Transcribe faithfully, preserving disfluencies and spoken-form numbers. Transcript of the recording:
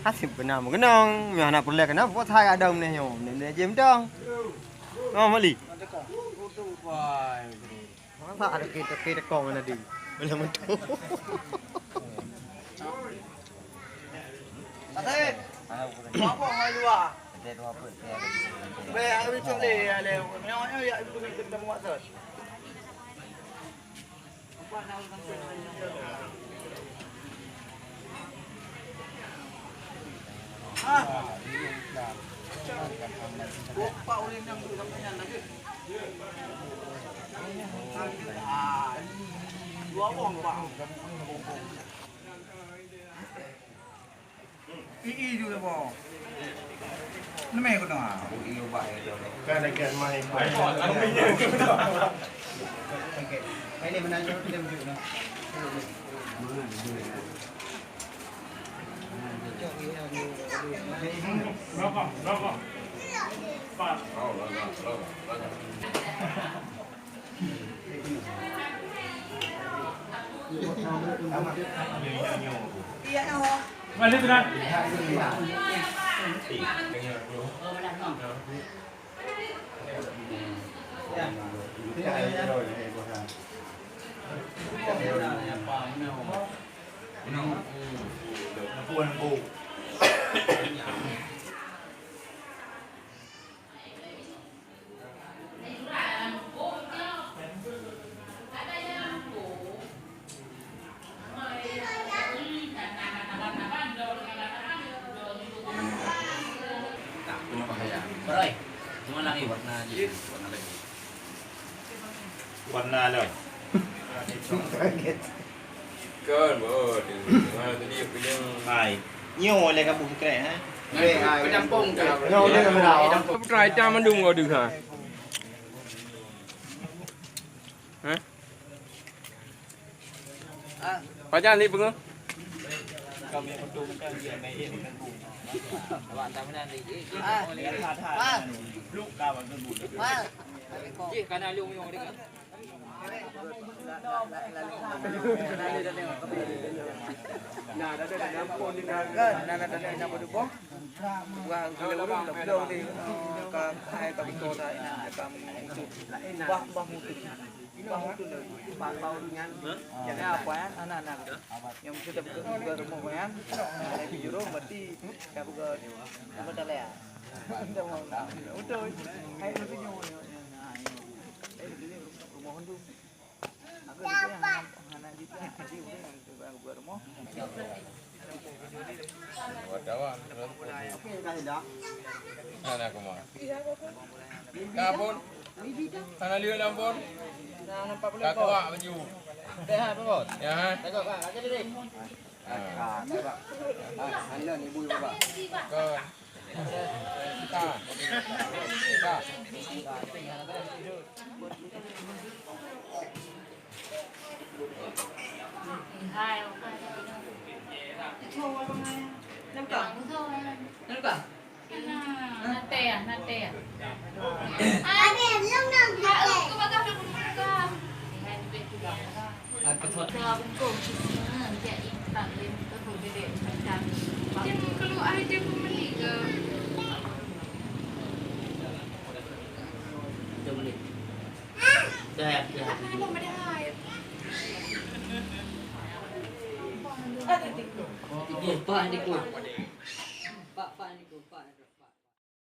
Asyik beuna meukeunong, nyoe hana peureulèe keunan, buet hai adam neh nyoe, neh, neh jem dong. Oh, Mali. Masa ada kita, kita kong ada di. Belum tentu. Asep. Apa hai luar? Bèk, aku cok lé, ya, lé. Nyoe, nyoe, ya, itu kita buat tu. Ii juga po. Nemé ku tengah. Ii ubah ya tu. Kan akan mai. Okey. Ini menanjung film juga. Rokok, rokok. Pas. Warna lom. Kan, oh, dia, ah, tadi aku bilang. Hai. Nyoe lé kabu krek, ha? Nyoe lé kabu. Putra hitam mandum kau deuh, ha? Ha? Pajan ni pengu. Jih kana lu nyong dekat. Hana kuma. Ka pun? Hana lieu lam pun? Ka kuat baju. Ya, ha? Kon. Tiga, empat, tiga.